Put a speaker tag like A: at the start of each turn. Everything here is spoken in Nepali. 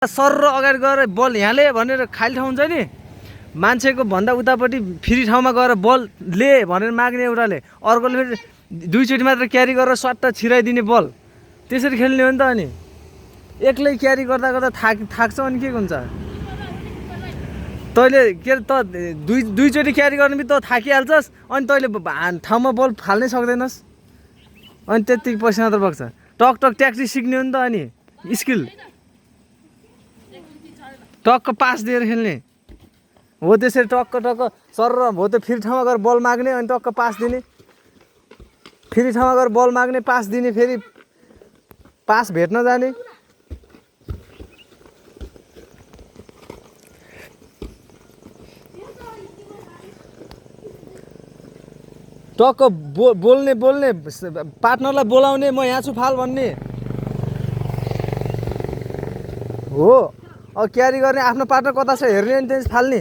A: सर र अगाडि गएर बल यहाँले भनेर खाली ठाउँ हुन्छ नि, मान्छेको भन्दा उतापट्टि फ्री ठाउँमा गएर बल ले भनेर माग्ने एउटाले, अर्कोले फेरि दुईचोटि मात्र क्यारी गरेर सट्ट छिराइदिने बल, त्यसरी खेल्ने हो नि त। अनि एक्लै क्यारी गर्दा गर्दा थाक्छ अनि के हुन्छ? तैँले के अरे त दुईचोटि क्यारी गर्ने बित्तिकै त थाकिहाल्छस्, अनि तैँले ठाउँमा बल फाल्नै सक्दैनस्, अनि त्यत्तिकै पैसा मात्र बग्छ। टक टक ट्याक्सी सिक्ने हो नि त। अनि स्किल टक्क पास दिएर खेल्ने हो, त्यसरी टक्क टक्क सर हो त्यो फ्री ठाउँमा गएर बल माग्ने, अनि टक्क पास दिने, फ्री ठाउँमा गएर बल माग्ने, पास दिने, फेरि पास भेट्न जाने। टक्क बोल्ने पार्टनरलाई बोलाउने, म यहाँ छु फाल भन्ने हो। अब क्यारी गर्ने आफ्नो पार्टनर कता छ हेर्ने, अनि त्यहाँ फाल्ने।